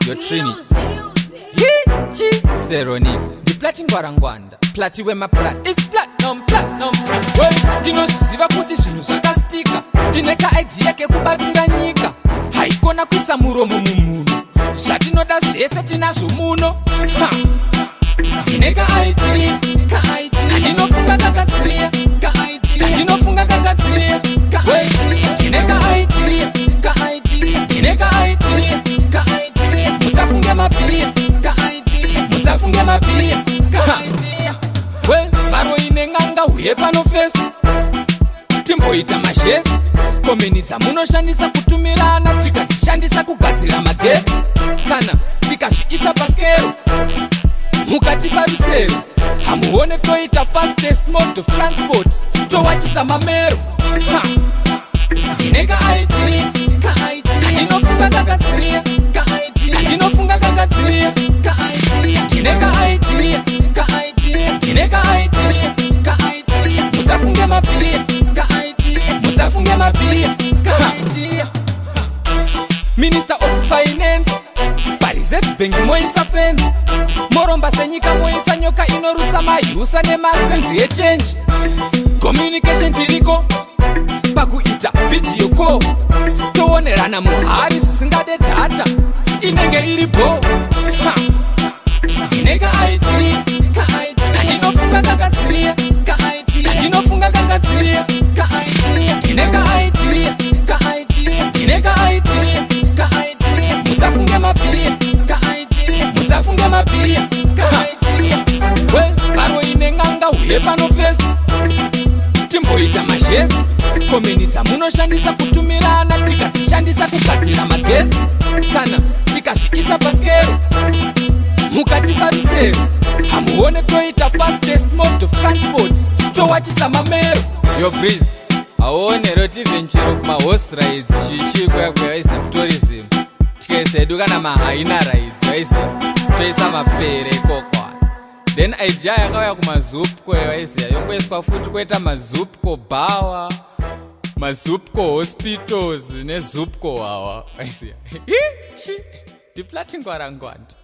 Your Trinity. Chi Seroni. Ndiplati ngwarangwanda. Plati wemaplat. It's platinum, platinum. Well, ndinoziva kuti zvinhu zvakastika. Ndine kaidea kekubatsira nyika. Haikona kuisa muromo mumunhu. Zvatinoda zvese tinazvo muno. Ha. Ndine kaidea, kaidea. Kandinofunga kakadziya, kaidea. Kandinofunga kakadziya, kaidea. Ndine kaidea, kaidea. Ndine kaidea, kaidea. Musafunge mabhiya, kaidea. Musafunge mabhiya, kaidea. Well, varoi nen'anga uye pano first timboita mazhetsi komeni dzamunoshandisa kutumirana tikadzishandisa kugadzira magetsi kana tikazviisa paskero mukati parusero hamuone toita fastest mode of transport towachisa mamero. Ha! Ndine kaidea, kaidea. Kandinofunga kakadziya, kaidea. Kandinofunga kakadziya, kaidea. Ndine kaidea, kaidea. Ndine kaidea, kaidea. Musafunge mabhiya, kaidea. Musafunge mabhiya, kaidea. Minister of Finance, paReserve Bank moisa fence, moromba senyika, moisa nyoka inorutsa mahusa nemasenzi echenji. Communication tiriko pakuita video call, toonerana muhari zvisingade data inenge iri bo. Ha! Ndine kaidea, kaidea. Kandinofunga kakadziya, kaidea. Kandinofunga kakadziya, kaidea. Ndine kaidea, kaidea. Ndine kaidea, kaidea. Musafunge mabhiya, kaidea. Musafunge mabhiya, kaidea. We varoi nen'anga uye pano first timboita mazhetsi komeni dzamunoshandisa kutumirana tikadzishandisa kugadzira magetsi kana tikazviisa paskero mukati parusero hamuone toita fastest mode of transport towachisa mamero. Yo Breeze, hauone here kuti even chero kumahorse rides chichi kuya kuyaisa kutourism tikaisa hedu kana mahyena rides, waiziya, toisa mapere ikokwana. Then idea yakauya kumaZUPCO, waiziya, yongoiswa futi koita maZUPCO bhawa, maZUPCO hospitals neZUPCO wawa, waiziya. Ichi ndiplati ngwarangwanda.